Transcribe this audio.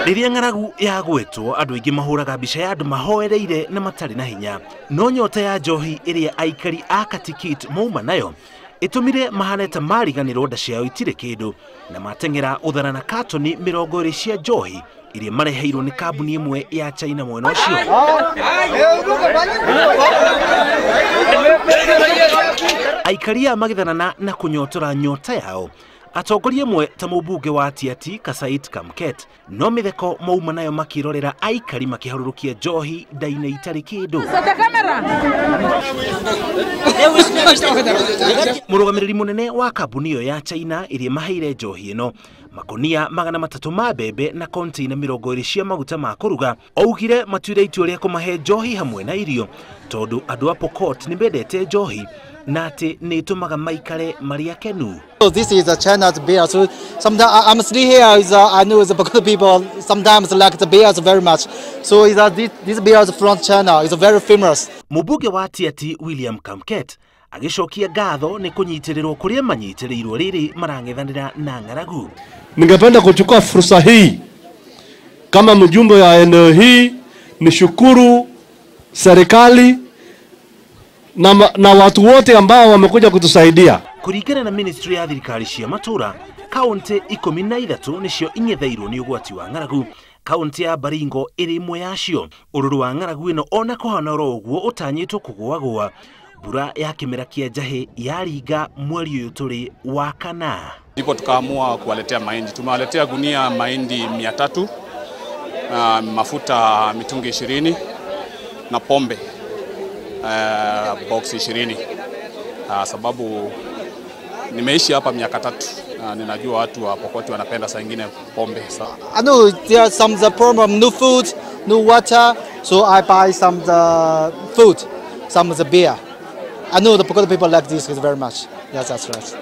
Rĩrĩa ng'aragu yagwetwo andũ aingĩ mahũraga mbica ya andũ mahoereire na matarĩ na hinya, no nyota ya njohi ĩrĩa aikari a Katikit mauma nayo ĩtũmire mahane ta mariganĩrwo nda ciao itirĩ kĩndũ na mateng'era ũthara na katoni 20 cia njohi iria mareheirwo nĩ kambuni ĩmwe ya China mwena ũcio. Aikari aya magĩthanana na kũnyotora nyota yao, atongoria amwe ta mũmbunge wa Tiaty Kasait Kamket no mĩtheko mauma nayo makĩrorera aikari makĩharũrũkia njohi nda-inĩ itarĩ kĩndũ. Mũrũgamĩrĩri mũnene wa kambuni ĩyo ya China ĩrĩa maheire njohi ĩno makonia 300 ma mbembe na container 20 cia maguta ma kũruga augire matuire itua rĩa kũmahe njohi hamwe na irio tondũ andũ a Pokot nĩ mendete njohi na atĩ nĩ ĩtũmaga maikare marĩ akenu. So this is a China's beer. So sometimes I'm still here. Is I know the Pokot people sometimes like the beers very much. So is this beer is from China. It's very famous. Mũmbunge wa Tiaty William Kamket agĩcokia ngatho nĩ kũnyitĩrĩrwo kũrĩa manyitĩrĩirwo rĩrĩ marang'ethanĩra na ng'aragu. Ningependa kuchukua fursa hii kama mjumbe wa eneo hii nishukuru serikali na watu wote ambao wamekuja kutusaidia. Kũringana na ministry ya thirikari cia matũra, kaunti 13 nĩcio ing'etheirwo nĩ ũgwati wa ng'aragu. Kaunti ya Baringo ĩrĩ ĩmwe yacio. Ũrũrũ wa ng'aragu ĩno ona kũhana oro ũguo ũtanyĩtwo kũgũagũa mbura ya kĩmera kĩa njahĩ yaringa mweri ũyũ tũrĩ wa kana. Ndipo tukaamua kuwaletea mahindi. Tumewaletea gunia mahindi 300, mafuta mitungi 20 na pombe box 20. Sababu nimeishi hapa miaka 3, ninajua watu wa Pokot wanapenda saa nyingine pombe. I know there are some the problem, no food, no water, so I buy some the food, some the beer. I know the Pokot people like this very much. Yes, that's right.